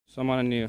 सम्माननीय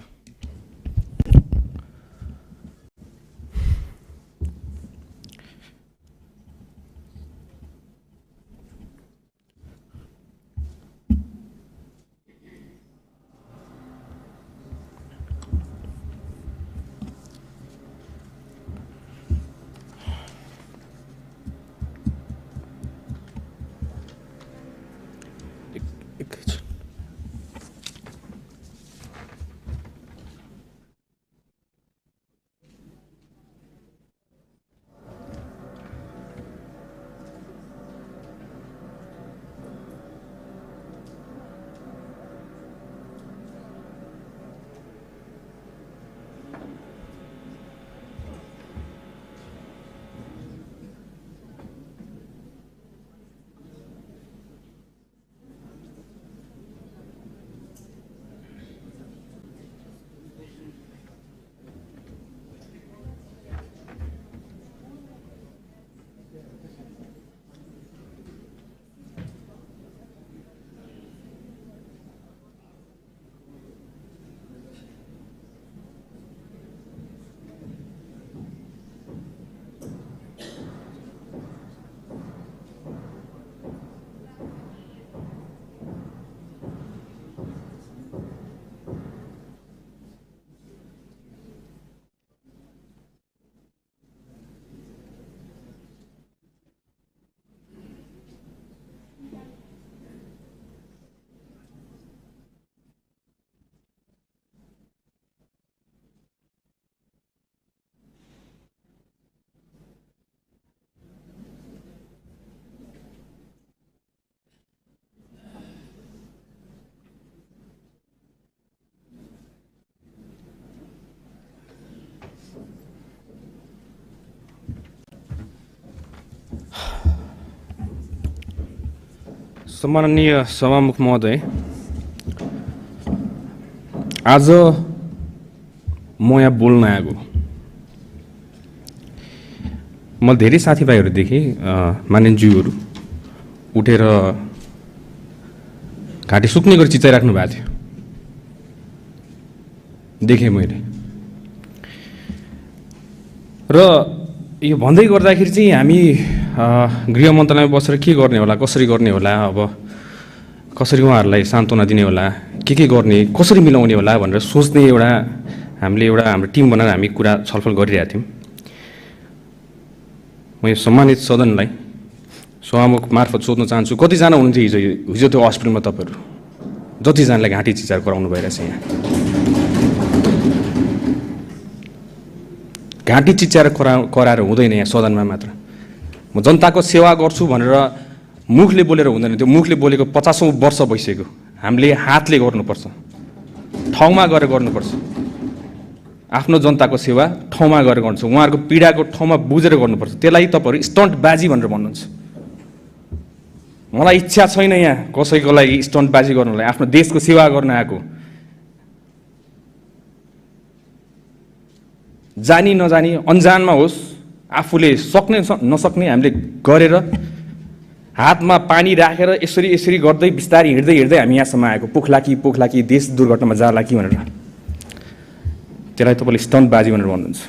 सभामुख महोदय, आज म यहाँ बोल्न आएको। मैले धेरै साथीभाइहरू देखेँ, मानिसज्यूहरू उठेर घाँटी सुक्ने गरी चिचाइराख्नु भएको थियो, देखेँ मैले। र यो भन्दै गर्दाखेरि चाहिँ हामी गृह मन्त्रालयमा बसेर के गर्ने होला, कसरी गर्ने होला, अब कसरी उहाँहरूलाई सान्त्वना दिने होला, के गर्ने, कसरी मिलाउने होला भनेर सोच्ने हामीले हाम्रो टिम बनाएर हामी कुरा छलफल गरिरहेका थियौँ। म यो सम्मानित सदनलाई सभामुख मार्फत सोध्न चाहन्छु, कतिजना हुनुहुन्थ्यो हिजो त्यो हस्पिटलमा? तपाईँहरू जतिजनालाई घाँटी चिचार गराउनु भइरहेछ यहाँ। घाँटी चिच्याएर कराएर हुँदैन यहाँ सदनमा मात्र। म जनताको सेवा गर्छु भनेर मुखले बोलेर हुँदैन, त्यो मुखले बोलेको 50औं वर्ष भइसक्यो। हामीले हातले गर्नुपर्छ, ठाउँमा गएर गर्नुपर्छ। आफ्नो जनताको सेवा ठाउँमा गएर गर्नुपर्छ, उहाँहरूको पीडाको ठाउँमा बुझेर गर्नुपर्छ। त्यसलाई तपाईँहरू स्टन्टबाजी भनेर भन्नुहुन्छ। मलाई इच्छा छैन यहाँ कसैको लागि स्टन्टबाजी गर्नलाई, आफ्नो देशको सेवा गर्न आएको। जानी नजानी अन्जानमा होस्, आफूले सक्ने नसक्ने हामीले गरेर हातमा पानी राखेर यसरी गर्दै बिस्तारै हिँड्दै हामी यहाँसम्म आएको। पोखलाकी देश दुर्घटनामा जाला कि भनेर, त्यसलाई तपाईँले स्टन्टबाजी भनेर भन्नुहुन्छ।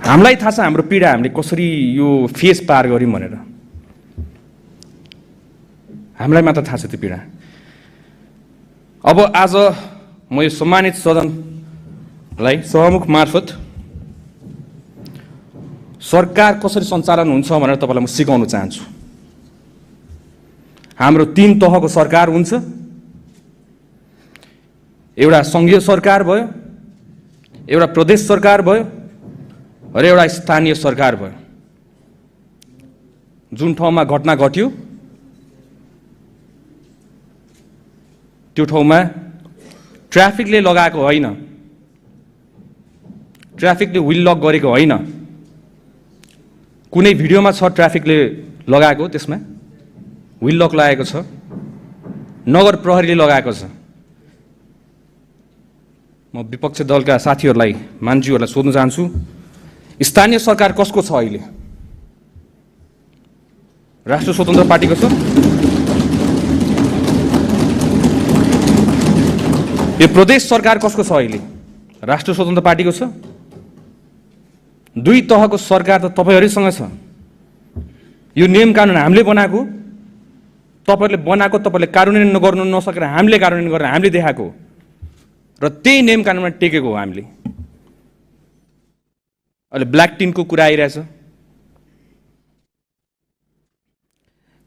हामीलाई थाहा छ हाम्रो पीडा हामीले कसरी यो फेस पार गऱ्यौँ भनेर। हामीलाई मात्र थाहा छ त्यो पीडा। अब आज म यो सम्मानित सदनलाई सभामुख मार्फत सरकार कसरी सञ्चालन हुन्छ भनेर तपाईँलाई म सिकाउन चाहन्छु। हाम्रो 3 तहको सरकार हुन्छ। एउटा सङ्घीय सरकार भयो, एउटा प्रदेश सरकार भयो र एउटा स्थानीय सरकार भयो। जुन ठाउँमा घटना घट्यो त्यो ठाउँमा ट्राफिकले लगाएको होइन, ट्राफिकले व्हील लक गरेको होइन। कुनै भिडियोमा छ ट्राफिकले लगाएको, त्यसमा व्हील लक लागेको छ, नगर प्रहरीले लगाएको छ। म विपक्ष दलका साथीहरूलाई, मान्छेहरूलाई सोध्न चाहन्छु, स्थानीय सरकार कसको छ अहिले? राष्ट्रिय स्वतन्त्र पार्टीको छ? यो प्रदेश सरकार कसको छ अहिले? राष्ट्र स्वतन्त्र पार्टीको छ। दुई तहको सरकार त तपाईहरुसँग छ। यो नियम कानुन हामीले बनाएको, तपाईहरुले बनाएको, तपाईहरुले कार्यान्वयन गर्न नसकेर हामीले कार्यान्वयन गरेर हामीले देखाएको र त्यही नियम कानुनमा टेकेको हो हामीले। अहिले ब्ल्याक टिनको कुरा आइरहेछ,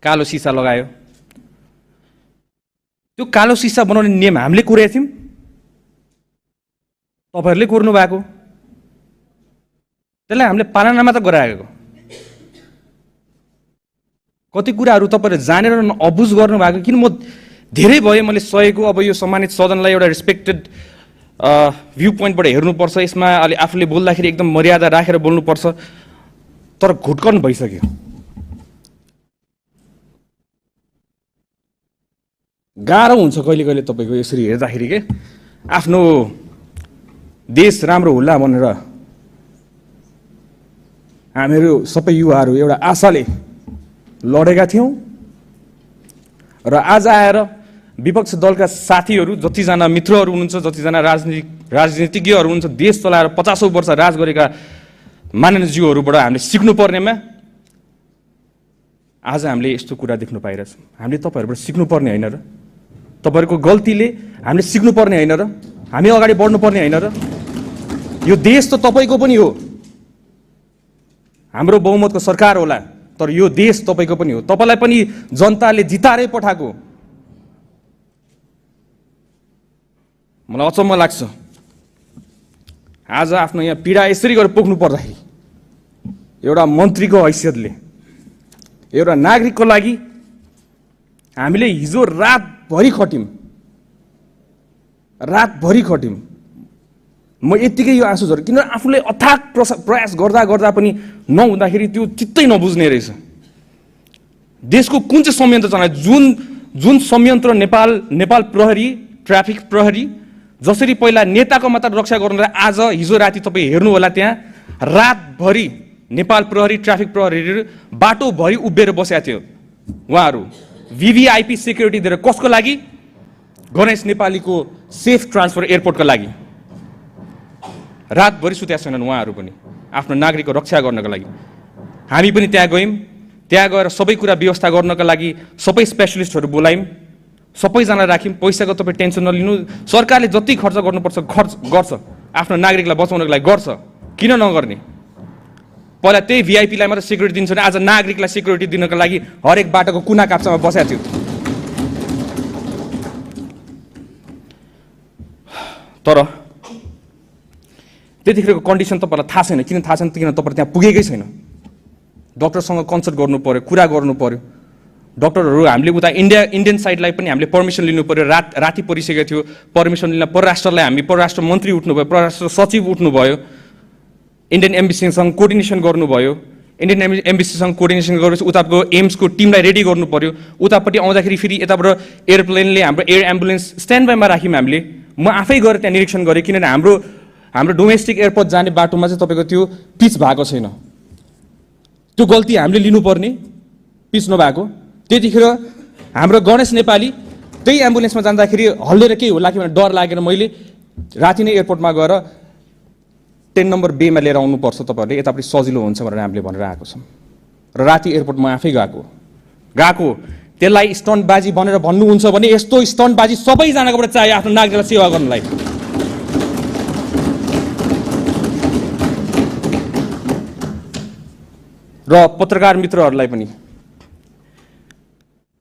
कालो सिसा लगायो। त्यो कालो सिसा बनाउने नियम हामीले कोरेका थियौं, तपाईहरुले कोर्नु भएको। त्यसलाई हामीले पालना त गराएको। कति कुराहरू तपाईहरुले जानेर अबुझ गर्नु भएको। किन म धेरै भयो मैले सहेको। अब यो सम्मानित सदनलाई एउटा रेस्पेक्टेड भ्यू पोइन्टबाट हेर्नुपर्छ। यसमा अलि आफूले बोल्दाखेरि एकदम मर्यादा राखेर बोल्नुपर्छ, तर घुटकन भइसक्यो। गाह्रो हुन्छ कहिले कहिले तपाईको यसरी हेर्दाखेरि के आफ्नो देश राम्रो होला भनेर हामीहरू सबै युवाहरू एउटा आशाले लडेका थियौं र आज आएर विपक्ष दलका साथीहरू, जतिजना मित्रहरू हुनुहुन्छ, जतिजना राजनीतिज्ञहरू हुनुहुन्छ, देश चलाएर 50औं वर्ष राज गरेका माननीयज्यूहरूबाट हामीले सिक्नु पर्नेमा आज हामीले यस्तो कुरा देख्न पाइरहेछौँ। हामीले तपाईहरुबाट सिक्नु पर्ने हैन र? तपाईहरुको गल्तीले हामीले सिक्नु पर्ने हैन र? हामी अगाडि बढ्नु पर्ने हैन र? यो देश त तपाईको पनि हो। हाम्रो बहुमतको सरकार होला, तर यो देश तपाईको पनि हो। तपाईलाई पनि जनताले जितारै पठाएको। मलाई अचम्म लाग्छ आज आफ्नो यहाँ पीडा यसरी गरेर पोख्नु पर्दाखेरि एउटा मन्त्रीको हैसियतले, एउटा नागरिकको लागि हामीले हिजो रातभरि खट्यौं। म यतिकै यो आँसु झर्यो, किनभने आफूले अथाक प्रयास गर्दा गर्दा पनि नहुँदाखेरि त्यो चित्तै नबुझ्ने रहेछ। देशको कुन चाहिँ संयन्त्र चलायो? जुन संयन्त्र नेपाल प्रहरी, ट्राफिक प्रहरी जसरी पहिला नेताको मात्र रक्षा गर्नुलाई आज हिजो राति तपाईँ हेर्नु होला, त्यहाँ रातभरि नेपाल प्रहरी, ट्राफिक प्रहरीहरू बाटोभरि उभिएर बसेका थियो। उहाँहरू VVIP सेक्युरिटी दिएर कसको लागि? गणेश नेपालीको सेफ ट्रान्सफर एयरपोर्टको लागि रातभरि सुतेका छैनन्। उहाँहरू पनि आफ्नो नागरिकको रक्षा गर्नको लागि। हामी पनि त्यहाँ गयौँ। त्यहाँ गएर सबै कुरा व्यवस्था गर्नका लागि सबै स्पेशलिस्टहरू बोलायौँ, सबैजना राख्यौँ। पैसाको तपाईँ टेन्सन नलिनु। सरकारले जति खर्च गर्नुपर्छ गर्छ, आफ्नो नागरिकलाई बचाउनको लागि गर्छ। किन नगर्ने? पहिला त्यही VIPलाई मात्र सेक्युरिटी दिन्छ भने आज नागरिकलाई सेक्युरिटी दिनको लागि हरेक बाटोको कुना काप्चामा बसेको थियो। तर त्यतिखेरको कन्डिसन तपाईलाई थाहा छैन। किन थाहा छैन? किन तपाईँ त्यहाँ पुगेकै छैन। डक्टरसँग कन्सल्ट गर्नु पर्यो, कुरा गर्नु पर्यो। डक्टरहरू हामीले उता इन्डियन साइडलाई पनि हामीले पर्मिसन लिनु पर्यो। राति परिसकेको थियो। पर्मिसन लिन परराष्ट्रलाई हामी परराष्ट्र मन्त्री उठ्नुभयो, परराष्ट्र सचिव उठ्नुभयो, इन्डियन एम्बेसीसँग कोअर्डिनेसन गर्नुभयो। इन्डियन एम्बेसीसँग कोअर्डिनेसन गरेपछि उताको एम्सको टिमलाई रेडी गर्नु पर्यो। उतापट्टि आउँदाखेरि फेरि यताबाट एयरप्लेनले हाम्रो एयर एम्बुलेन्स स्ट्यान्ड बाईमा राख्यौँ हामीले। म आफै गएर त्यहाँ निरीक्षण गरेँ, किनभने हाम्रो डोमेस्टिक एयरपोर्ट जाने बाटोमा चाहिँ तपाईँको त्यो पिच भएको छैन। त्यो गल्ती हामीले लिनुपर्ने, पिच नभएको। त्यतिखेर हाम्रो गणेश नेपाली त्यही एम्बुलेन्समा जाँदाखेरि हल्लेर केही होला कि भनेर डर लागेर मैले राति नै एयरपोर्टमा गएर 10 नम्बर बेमा लिएर आउनुपर्छ तपाईँहरूले, यतापट्टि सजिलो हुन्छ भनेर हामीले भनेर आएको छौँ। र राति एयरपोर्टमा आफै गएको। त्यसलाई स्टन्टबाजी भनेर भन्नुहुन्छ भने यस्तो स्टन्टबाजी सबैजनाकोबाट चाहियो आफ्नो नागरिकलाई सेवा गर्नलाई। र पत्रकार मित्रहरूलाई पनि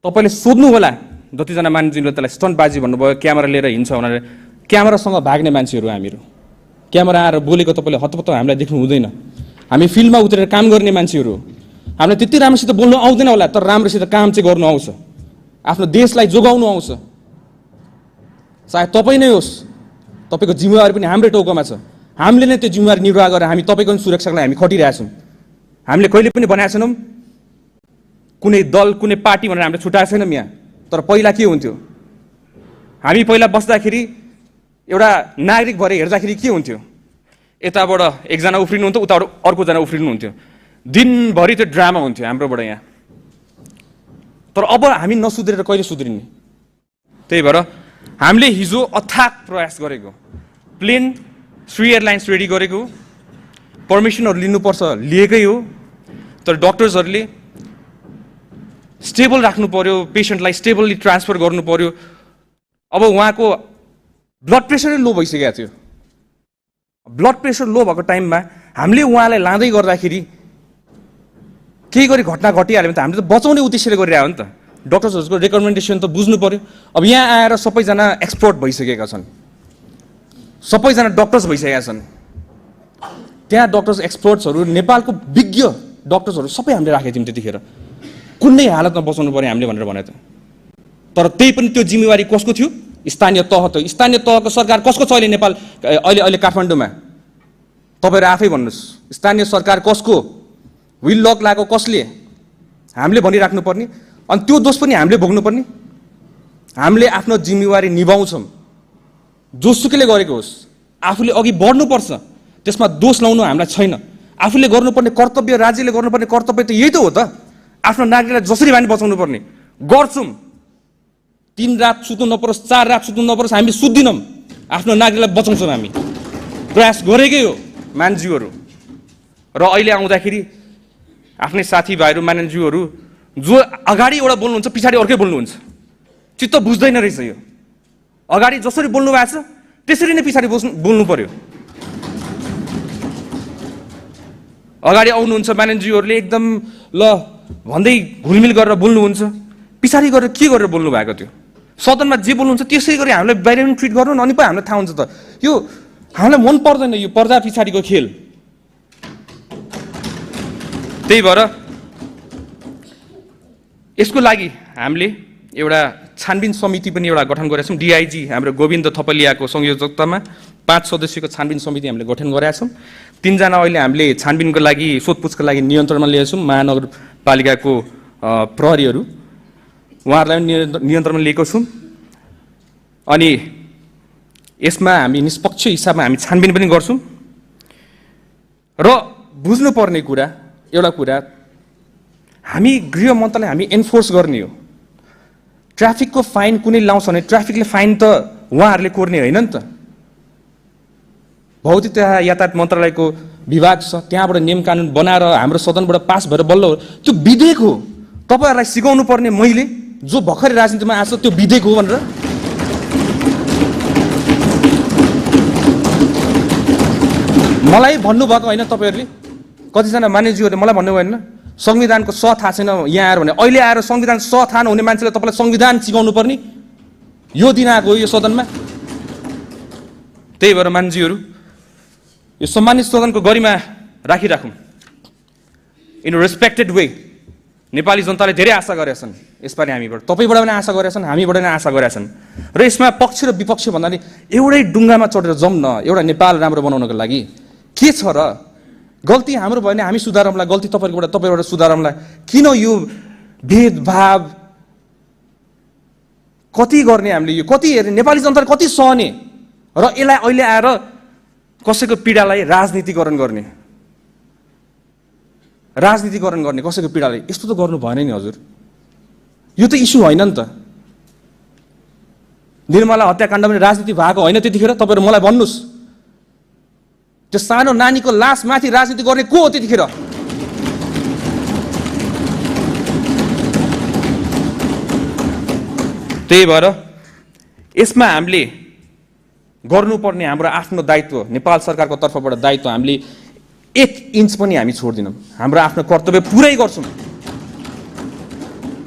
तपाईले सोध्नु होला, जतिजना मानिसले त्यसलाई स्टन्टबाजी भन्नुभयो, क्यामेरा लिएर हिँड्छ भनेर। क्यामेरासँग भाग्ने मान्छेहरू हामीहरू। क्यामेरा आएर बोलेको तपाईँले हतपत्त हामीलाई देख्नु हुँदैन। हामी फिल्डमा उत्रेर काम गर्ने मान्छेहरू। हामीलाई त्यति राम्रोसित बोल्नु आउँदैन होला, तर राम्रोसित काम चाहिँ गर्नु आउँछ। आफ्नो देशलाई जोगाउनु आउँछ। सायद तपाईँ नै होस्, तपाईँको जिम्मेवारी पनि हाम्रै टाउकोमा छ। हामीले नै त्यो जिम्मेवारी निर्वाह गरेर हामी तपाईँको सुरक्षाको लागि हामी खटिरहेछौँ। हामीले कहिले पनि भनेका छैनौँ कुनै दल, कुनै पार्टी भनेर हामीले छुट्याएको छैनौँ यहाँ। तर पहिला के हुन्थ्यो? हामी पहिला बस्दाखेरि एउटा नागरिक भएर हेर्दाखेरि के हुन्थ्यो? यताबाट एकजना उफ्रिनुहुन्थ्यो, उताबाट अर्कोजना उफ्रिनुहुन्थ्यो। दिनभरि त्यो ड्रामा हुन्थ्यो हाम्रोबाट यहाँ। तर अब हामी नसुध्रेर कहिले सुध्रिने? त्यही भएर हामीले हिजो अथाक प्रयास गरेको, प्लेन श्री एयरलाइन्स रेडी गरेको, पर्मिसनहरू लिनुपर्छ लिएकै हो, तर डक्टर्सहरूले स्टेबल राख्नु पर्यो, पेसेन्टलाई स्टेबली ट्रान्सफर गर्नु पर्यो। अब उहाँको ब्लड प्रेसरै लो भइसकेको थियो। ब्लड प्रेसर लो भएको टाइममा हामीले उहाँलाई लाँदै गर्दाखेरि केही गरी घटना घटिहाल्यो भने त हामीले त बचाउने उद्देश्यले गरिरहेको हो नि त। डक्टर्सहरूको रेकमेन्डेसन त बुझ्नु पर्यो। अब यहाँ आएर सबैजना एक्सपर्ट भइसकेका छन्, सबैजना डक्टर्स भइसकेका छन्। त्यहाँ डक्टर्स एक्सपर्ट्सहरू, नेपालको विज्ञ डक्टर्सहरू सबै हामीले राखेको थियौँ त्यतिखेर। कुनै हालतमा बचाउनु पर्यो हामीले भनेर भने त। तर त्यही पनि त्यो जिम्मेवारी कसको थियो? स्थानीय तह। त स्थानीय तहको सरकार कसको छ अहिले नेपाल अहिले काठमाडौँमा? तपाईँहरू आफै भन्नुहोस्, स्थानीय सरकार कसको? व्हिल लक लगाएको कसले? हामीले भनिराख्नु पर्ने, अनि त्यो दोष पनि हामीले भोग्नुपर्ने। हामीले आफ्नो जिम्मेवारी निभाउँछौँ, जोसुकैले गरेको होस्। आफूले अघि बढ्नुपर्छ, त्यसमा दोष लाउनु हामीलाई छैन। आफूले गर्नुपर्ने कर्तव्य, राज्यले गर्नुपर्ने कर्तव्य त यही त हो त। आफ्नो नागरिकलाई जसरी भए पनि बचाउनु पर्ने गर्छौँ। 3 रात सुत्नु नपरोस्, 4 रात सुत्नु नपरोस्, हामी सुत्दिनौँ। आफ्नो नागरिकलाई बचाउँछौँ, हामी प्रयास गरेकै हो मान्छेहरू। र अहिले आउँदाखेरि आफ्नै साथीभाइहरू, मान्छेहरू जो अगाडि एउटा बोल्नुहुन्छ, पछाडि अर्कै बोल्नुहुन्छ। चित्त बुझ्दैन रहेछ यो। अगाडि जसरी बोल्नु भएको छ त्यसरी नै पछाडि बोल्नु पर्यो। अगाडि आउनुहुन्छ मान्छेहरूले एकदम ल भन्दै घुलमिल गरेर बोल्नुहुन्छ, पछाडि गरेर के गरेर बोल्नु भएको थियो? सदनमा जे बोल्नुहुन्छ त्यसै गरी हामीलाई बाहिर पनि ट्रिट गर्नु न, अनि पो हामीलाई थाहा हुन्छ त। यो हामीलाई मन पर्दैन, यो पर्दा पछाडिको खेल। त्यही भएर यसको लागि हामीले एउटा छानबिन समिति पनि एउटा गठन गरेका छौँ। डिआइजी हाम्रो गोविन्द थपलियाको संयोजकतामा 5 सदस्यको छानबिन समिति हामीले गठन गरेका छौँ। 3 जना अहिले हामीले छानबिनको लागि, सोधपुछको लागि नियन्त्रणमा लिएका छौँ। महानगरपालिकाको प्रहरीहरू, उहाँहरूलाई नियन्त्रणमा लिएको छौँ। अनि यसमा हामी निष्पक्ष हिसाबमा हामी छानबिन पनि गर्छौँ। र बुझ्नुपर्ने कुरा, एउटा कुरा, हामी गृह मन्त्रालय हामी एन्फोर्स गर्ने हो। ट्राफिकको फाइन कुनै लाउँछ भने ट्राफिकले फाइन त उहाँहरूले कोर्ने होइन नि त। भौतिक यातायात मन्त्रालयको विभाग छ, त्यहाँबाट नियम कानुन बनाएर हाम्रो सदनबाट पास भएर बल्ल त्यो विधेयक हो। तपाईँहरूलाई सिकाउनु पर्ने मैले, जो भर्खरै राजनीतिमा आएको छ, त्यो विधेयक हो भनेर। मलाई भन्नुभएको होइन तपाईँहरूले, कतिजना मानिसहरूले मलाई भन्नुभयो होइन संविधानको स थाहा छैन यहाँ आएर भने। अहिले आएर संविधान स थाहा नहुने मान्छेले तपाईँलाई संविधान सिकाउनु पर्ने यो दिन आएको हो यो सदनमा। त्यही भएर मान्छेहरू यो सम्मानित सदनको गरिमा राखिराखौँ इन रेस्पेक्टेड वे। नेपाली जनताले धेरै आशा गरेका छन् यसपालि हामीबाट, तपाईँबाट पनि आशा गरेका छन्, हामीबाट पनि आशा गरेका छन्। र यसमा पक्ष र विपक्ष भन्नाले एउटै डुङ्गामा चढेर जाउँ न, एउटा नेपाल राम्रो बनाउनको लागि। के छ र? गल्ती हाम्रो भयो भने हामी सुधारौँला, गल्ती तपाईँबाट सुधारौँला। किन यो भेदभाव कति गर्ने हामीले? यो कति हेर्ने? नेपाली जनताले कति सहने? र यसलाई अहिले आएर कसैको पीडालाई राजनीतिकरण गर्ने, कसैको पीडालाई, यस्तो त गर्नु भएन नि हजुर। यो त इस्यु होइन नि त। निर्मला हत्याकाण्ड पनि राजनीति भएको होइन त्यतिखेर? तपाईँहरू मलाई भन्नुहोस्, त्यो सानो नानीको लास माथि राजनीति गर्ने को हो त्यतिखेर? त्यही भएर यसमा हामीले गर्नुपर्ने हाम्रो आफ्नो दायित्व, नेपाल सरकारको तर्फबाट दायित्व, हामीले 1 इन्च पनि हामी छोड्दिनौँ। हाम्रो आफ्नो कर्तव्य पुरै गर्छौँ।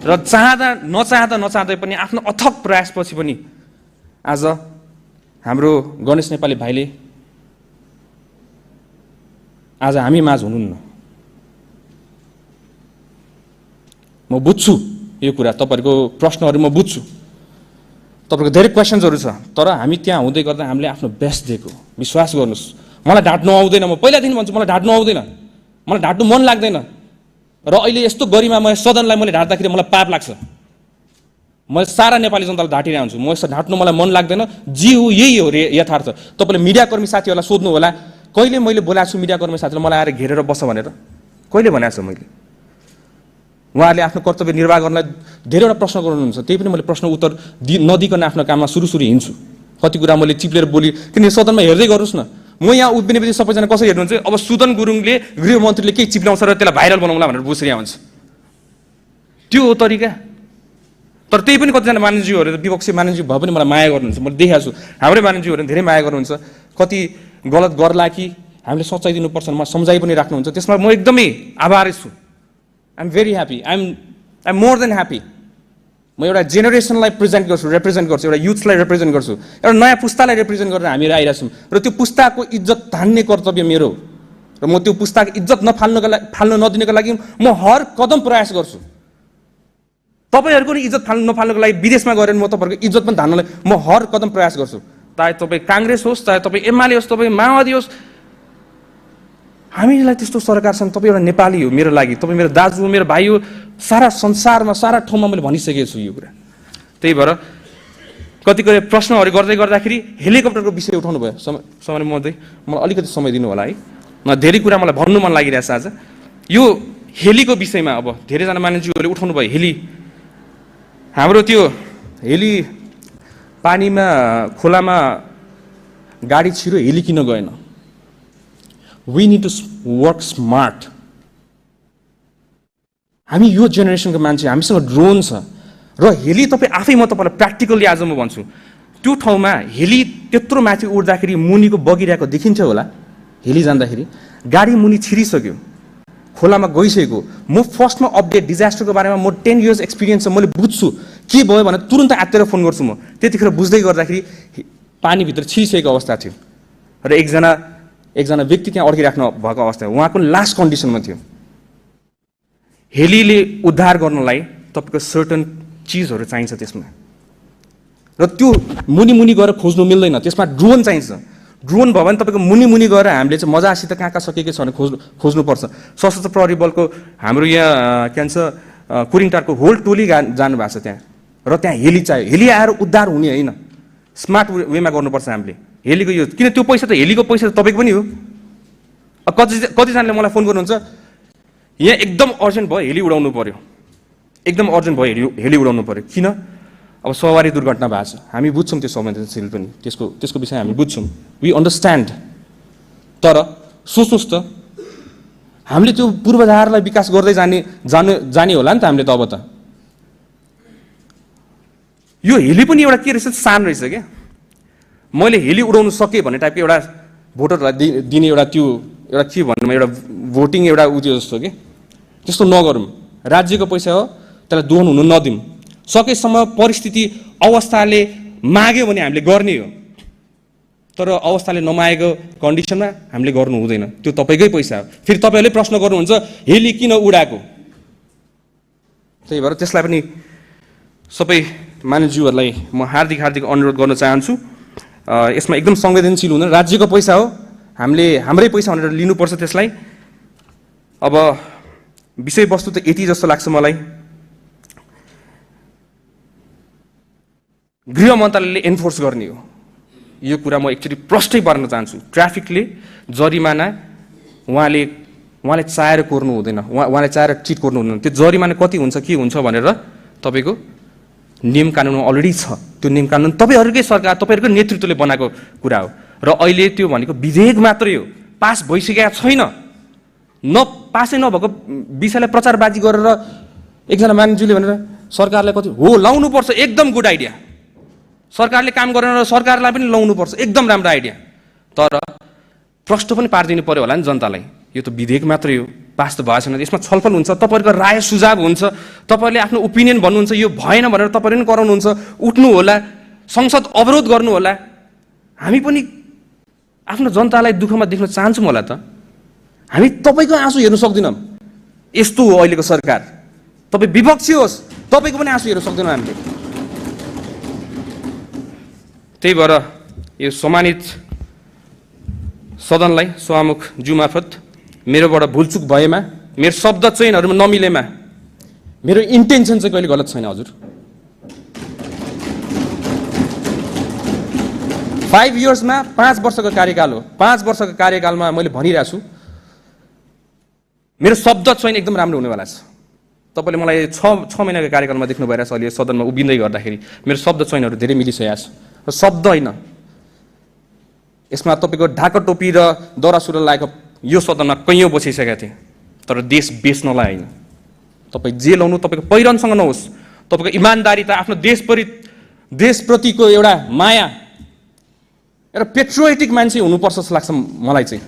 र नचाहँदै पनि आफ्नो अथक प्रयासपछि पनि आज हाम्रो गणेश नेपाली भाइले आज हामी माझ हुनुहुन्न। म बुझ्छु यो कुरा, तपाईँहरूको प्रश्नहरू म बुझ्छु, तपाईँको धेरै क्वेसन्सहरू छ। तर हामी त्यहाँ हुँदै गर्दा हामीले आफ्नो बेस्ट दिएको, विश्वास गर्नुहोस्। मलाई ढाँट्नु आउँदैन, म पहिलादेखि भन्छु मलाई ढाँट्नु आउँदैन, मलाई ढाँट्नु मन लाग्दैन। र अहिले यस्तो गरिमा सदनलाई मैले ढाँट्दाखेरि मलाई पाप लाग्छ। म सारा नेपाली जनतालाई ढाँटिरहेको हुन्छु, म यस्तो ढाँट्नु मलाई मन लाग्दैन। जे हो यही हो यथार्थ। तपाईँले मिडियाकर्मी साथीहरूलाई सोध्नु होला, कहिले मैले बोलाएको छु मिडियाकर्मी साथीलाई मलाई आएर घेरेर बस भनेर? कहिले भनेको छु मैले? उहाँहरूले आफ्नो कर्तव्य निर्वाह गर्नलाई धेरैवटा प्रश्न गर्नुहुन्छ, त्यही पनि मैले प्रश्न उत्तर नदिकन आफ्नो काममा सुरु हिँड्छु। कति कुरा मैले चिप्लेर बोली, किन सदनमा हेर्दै गर्नुहोस् न, म यहाँ उभिनेपछि सबैजना कसरी हेर्नुहुन्छ, अब सुदन गुरुङले गृहमन्त्रीले केही चिप्लाउँछ र त्यसलाई भाइरल बनाउँला भनेर बुझिरहेको हुन्छ, त्यो हो तरिका। तर त्यही पनि कतिजना मानिसज्यूहरू विपक्षी मानिसज्यू भए पनि मलाई माया गर्नुहुन्छ, मैले देखाएको छु। हाम्रै मानिसज्यूहरू धेरै माया गर्नुहुन्छ, कति गलत गर्ला कि हामीले सच्चाइ दिनुपर्छ म सम्झाइ पनि राख्नुहुन्छ, त्यसमा म एकदमै आभारी छु। I'm very happy, I'm more than happy. म एउटा जेनेरेसनलाई रिप्रेजेन्ट गर्छु, एउटा युथलाई रिप्रेजेन्ट गर्छु, एउटा नयाँ पुस्तालाई रिप्रेजेन्ट गरेर हामीहरू आइरहेको छौँ र त्यो पुस्ताको इज्जत थान्ने कर्तव्य मेरो हो र म त्यो पुस्ताको इज्जत फाल्न नदिनको लागि म हर कदम प्रयास गर्छु। तपाईँहरूको नि इज्जत नफाल्नको लागि विदेशमा गएर म तपाईँहरूको इज्जत पनि धान्नलाई म हर कदम प्रयास गर्छु। चाहे तपाईँ काङ्ग्रेस होस्, चाहे तपाईँ एमाले होस्, तपाईँ माओवादी होस्, हामीलाई त्यस्तो सरकार छन्। तपाईँ एउटा नेपाली हो मेरो लागि, तपाईँ मेरो दाजु हो, मेरो भाइ हो, सारा संसारमा सारा ठाउँमा मैले भनिसकेको छु यो कुरा। त्यही भएर कतिपय प्रश्नहरू गर्दै गर्दाखेरि हेलिकप्टरको विषय उठाउनु भयो, समय मलाई अलिकति समय दिनु होला है, धेरै कुरा मलाई भन्नु मन लागिरहेछ आज। यो हेलीको विषयमा अब धेरैजना मानिसहरूले उठाउनु भयो, हेली हाम्रो त्यो हेली पानीमा खोलामा गाडी छिरो हेली किन गएन? We need to work smart. हामी यो जेनेरेसनको मान्छे, हामीसँग ड्रोन छ र हेली तपाईँ आफै, म तपाईँलाई प्र्याक्टिकल्ली आज म भन्छु, त्यो ठाउँमा हेली त्यत्रो माथि उड्दाखेरि मुनिको बगिरहेको देखिन्छ होला, हेली जाँदाखेरि गाडी मुनि छिरिसक्यो, खोलामा गइसकेको। म फर्स्टमा अपडेट डिजास्टरको बारेमा म 10 years एक्सपिरियन्स छ, मैले बुझ्छु के भयो भने तुरन्त आत्तेर फोन गर्छु म। त्यतिखेर बुझ्दै गर्दाखेरि पानीभित्र छिरिसकेको अवस्था थियो र एकजना व्यक्ति त्यहाँ अड्किराख्नु भएको अवस्था, उहाँको लास्ट कन्डिसनमा थियो। हेलीले उद्धार गर्नलाई तपाईँको सर्टन चिजहरू चाहिन्छ त्यसमा, र त्यो मुनि गएर खोज्नु मिल्दैन, त्यसमा ड्रोन चाहिन्छ। ड्रोन भयो भने तपाईँको मुनि गएर हामीले चाहिँ मजासित कहाँ सकेको छ भने खोज्नुपर्छ। सशस्त्र प्रहरी बलको हाम्रो यहाँ के भन्छ कुरिङटारको होल टोली जानुभएको छ त्यहाँ, र त्यहाँ हेली चाहियो। हेली आएर उद्धार हुने होइन, स्मार्ट वेमा गर्नुपर्छ हामीले हेलीको यो। किन त्यो पैसा त हेलीको पैसा त तपाईँको पनि हो। कतिजनाले मलाई फोन गर्नुहुन्छ, यहाँ एकदम अर्जेन्ट भयो हेली उडाउनु पर्यो, एकदम अर्जेन्ट भयो हेली उडाउनु पर्यो। किन? अब सवारी दुर्घटना भएको छ, हामी बुझ्छौँ त्यो संवेदनशील पनि, त्यसको विषय हामी बुझ्छौँ, वी अन्डरस्ट्यान्ड। तर सोच्नुहोस् त, हामीले त्यो पूर्वाधारलाई विकास गर्दै जाने होला नि त हामीले त। अब त यो हेली पनि एउटा के रहेछ, सान रहेछ क्या। मैले हेली उडाउनु सकेँ भन्ने टाइपको एउटा भोटरलाई दिने एउटा के भन्नुमा एउटा भोटिङ एउटा उयो जस्तो कि, त्यस्तो नगरौँ। राज्यको पैसा हो, त्यसलाई दोहन हुनु नदिउँ। सकेसम्म परिस्थिति अवस्थाले माग्यो भने हामीले गर्ने हो, तर अवस्थाले नमागेको कन्डिसनमा हामीले गर्नु हुँदैन। त्यो तपाईँकै पैसा हो। फेरि तपाईँहरूले प्रश्न गर्नुहुन्छ हेली किन उडाएको? त्यही भएर त्यसलाई पनि सबै मानिसज्यूहरूलाई म हार्दिक अनुरोध गर्न चाहन्छु, यसमा एकदम संवेदनशील हुन। राज्यको पैसा हो, हामीले हाम्रै पैसा भनेर लिनुपर्छ त्यसलाई। अब विषयवस्तु त यति जस्तो लाग्छ मलाई, गृह मन्त्रालयले एन्फोर्स गर्ने हो यो कुरा। म एक्चुअली प्रष्टै पार्न चाहन्छु, ट्राफिकले जरिमाना उहाँले चाहेर कोर्नु हुँदैन, उहाँले चाहेर चिट कोर्नु हुँदैन। त्यो जरिमाना कति हुन्छ के हुन्छ भनेर तपाईँको नियम कानुनमा अलरेडी छ। त्यो नियम कानुन तपाईँहरूकै सरकार, तपाईँहरूकै नेतृत्वले बनाएको कुरा हो, र अहिले त्यो भनेको विधेयक मात्रै हो, पास भइसकेका छैन। पासै नभएको विषयलाई प्रचारबाजी गरेर एकजना मानिसले भनेर सरकारलाई कति हो लाउनुपर्छ, एकदम गुड आइडिया। सरकारले काम गरेन र सरकारलाई पनि लाउनुपर्छ, एकदम राम्रो आइडिया। तर प्रश्न पनि पारिदिनु पर्यो होला नि जनतालाई, यो त विधेयक मात्रै हो, पास त भएको छैन। यसमा छलफल हुन्छ, तपाईँहरूको राय सुझाव हुन्छ, तपाईँहरूले आफ्नो ओपिनियन भन्नुहुन्छ, यो भएन भनेर तपाईँहरूले पनि कराउनुहुन्छ, उठ्नु होला, संसद अवरोध गर्नु होला। हामी पनि आफ्नो जनतालाई दुःखमा देख्न चाहन्छौँ होला त। हामी तपाईँको आँसु हेर्नु सक्दैनौँ, यस्तो हो अहिलेको सरकार। तपाईँ विपक्षी होस्, तपाईँको पनि आँसु हेर्नु सक्दैनौँ हामीले। त्यही भएर यो सम्मानित सदनलाई सभामुख ज्यू मार्फत मेरोबाट भुलचुक भएमा, मेरो शब्द चयनहरूमा नमिलेमा, मेरो इन्टेन्सन चाहिँ कहिले गलत छैन हजुर। 5 yearsमा 5 वर्षको कार्यकाल हो, 5 वर्षको कार्यकालमा मैले भनिरहेको छु मेरो शब्द चयन एकदम राम्रो हुनेवाला छ। तपाईँले मलाई 6 महिनाको कार्यकालमा देख्नु भइरहेछ अहिले सदनमा उभिँदै गर्दाखेरि मेरो शब्द चयनहरू धेरै मिलिसकेको छ र शब्द होइन, यसमा तपाईँको ढाका टोपी र दौरा सुरुवाल लगाएको यो सदनमा कैयौँ बसिसकेका थिए, तर देश बेच्नलाई होइन। तपाईँ जे लाउनु तपाईँको पहिरनसँग नहोस्, तपाईँको इमान्दारिता, आफ्नो देशप्रतिको एउटा माया, एउटा पेट्रियोटिक मान्छे हुनुपर्छ जस्तो लाग्छ मलाई चाहिँ।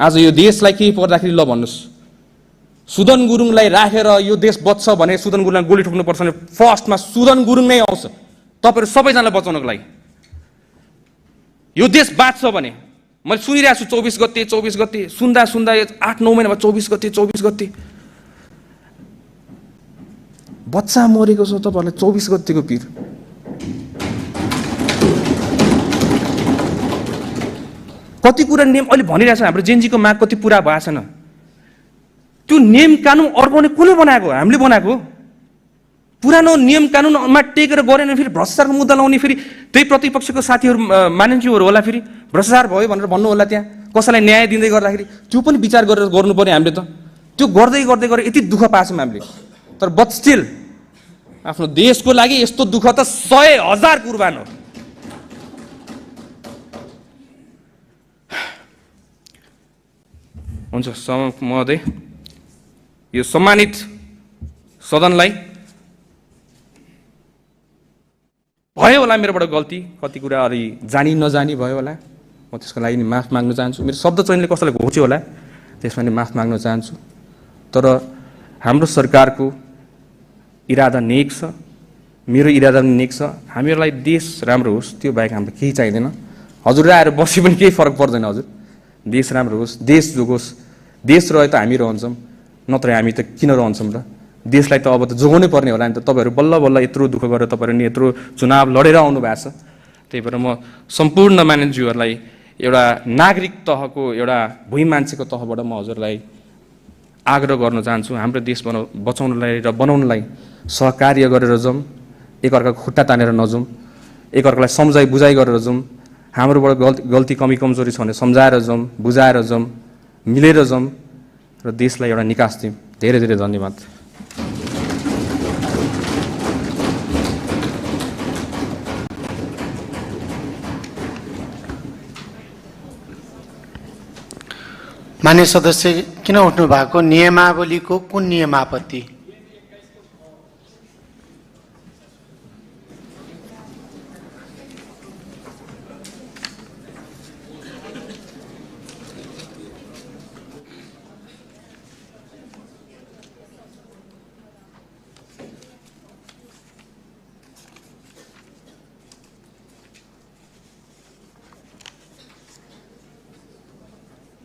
आज यो देशलाई केही पर्दाखेरि ल भन्नुहोस्, सुदन गुरुङलाई राखेर यो देश बच्छ भने सुदन गुरुङलाई गोली ठोक्नुपर्छ भने फर्स्टमा सुदन गुरुङ नै आउँछ तपाईँहरू सबैजनालाई बचाउनको लागि। यो देश बाँच्छ भने मैले सुनिरहेको छु 24 गते सुन्दा 8-9 महिनामा 24 गते बच्चा मरेको छ। तपाईँहरूलाई 24 गतेको पिर कति कुरा नियम अहिले भनिरहेको छ, हाम्रो जेनजीको माग कति पुरा भएको छैन। त्यो नियम कानुन अर्काउने कसले बनाएको? हामीले बनाएको। पुरानो नियम कानुनमा टेकेर गरेन फेरि भ्रष्टाचारको मुद्दा लाउने, फेरि त्यही प्रतिपक्षको साथीहरू मानिन्थ्योहरू होला, फेरि भ्रष्टाचार भयो भनेर भन्नु होला, त्यहाँ कसैलाई न्याय दिँदै गर्दाखेरि त्यो पनि विचार गरेर गर्नु पर्यो हामीले त। त्यो गर्दै गरेर यति दुःख पाछौँ हामीले, तर बट स्टिल आफ्नो देशको लागि यस्तो दुःख त 100,000 कुर्बान हो। हुन्छ महोदय, यो सम्मानित सदनलाई भयो होला मेरोबाट गल्ती, कति कुरा अलि जानी नजानी भयो होला, म त्यसको लागि नि माफ माग्न चाहन्छु। मेरो शब्द चयनले कसैलाई घोच्यो होला त्यसमा नि माफ माग्न चाहन्छु। तर हाम्रो सरकारको इरादा नेक छ, मेरो इरादा पनि नेक छ। हामीहरूलाई देश राम्रो होस्, त्यो बाहेक हाम्रो केही चाहिँदैन। हजुर आएर बसी पनि केही फरक पर्दैन। हजुर देश राम्रो होस्, देश जोगोस्। देश रहे त हामी रहन्छौँ, नत्र हामी त किन रहन्छौँ र? देशलाई त अब त जोगाउनै पर्ने होला नि त। तपाईँहरू बल्ल यत्रो दुःख गरेर तपाईँहरू यत्रो चुनाव लडेर आउनु भएको छ। त्यही भएर म सम्पूर्ण मानिसहरूलाई एउटा नागरिक तहको एउटा भुइँ मान्छेको तहबाट म हजुरलाई आग्रह गर्न चाहन्छु, हाम्रो देश बचाउनलाई र बनाउनलाई सहकार्य गरेर जाउँ, एकअर्काको खुट्टा तानेर नजाउँ, एकअर्कालाई सम्झाइ बुझाइ गरेर जाउँ। हाम्रोबाट गल्ती कमी कमजोरी छ भने सम्झाएर जाउँ, बुझाएर जाउँ, मिलेर जाउँ र देशलाई एउटा निकास दिउँ। धेरै धेरै धन्यवाद। मान्य सदस्य किन उठ्नु भएको? नियमावलीको कुन नियमापत्ति?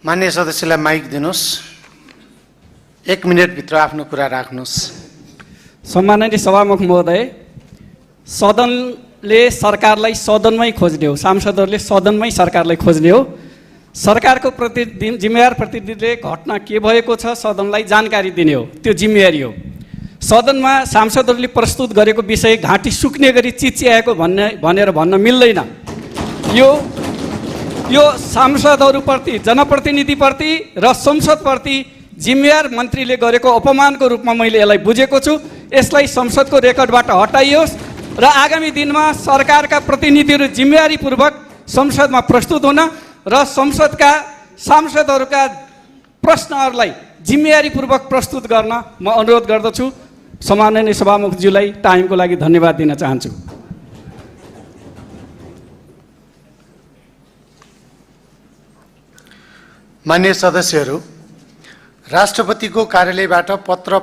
मान्य सदस्यलाई माइक दिनुहोस्, 1 मिनटभित्र आफ्नो कुरा राख्नुहोस्। सम्माननीय सभामुख महोदय, सदनले सरकारलाई सदनमै खोज्ने हो, सांसदहरूले सदनमै सरकारलाई खोज्ने हो। सरकारको जिम्मेवार प्रतिनिधिले घटना के भएको छ सदनलाई जानकारी दिने हो, त्यो जिम्मेवारी हो। सदनमा सांसदहरूले प्रस्तुत गरेको विषय घाँटी सुक्ने गरी चिच्याएको भनेर भन्न मिल्दैन। यो सांसदहरूप्रति, जनप्रतिनिधिप्रति र संसदप्रति जिम्मेवार मन्त्रीले गरेको अपमानको रूपमा मैले यसलाई बुझेको छु। यसलाई संसदको रेकर्डबाट हटाइयोस् र आगामी दिनमा सरकारका प्रतिनिधिहरू जिम्मेवारीपूर्वक संसदमा प्रस्तुत हुन र संसदका सांसदहरूका प्रश्नहरूलाई जिम्मेवारीपूर्वक प्रस्तुत गर्न म अनुरोध गर्दछु। सम्माननीय सभामुखज्यूलाई टाइमको लागि धन्यवाद दिन चाहन्छु। मान्य सदस्यहरू, राष्ट्रपतिको कार्यालयबाट पत्र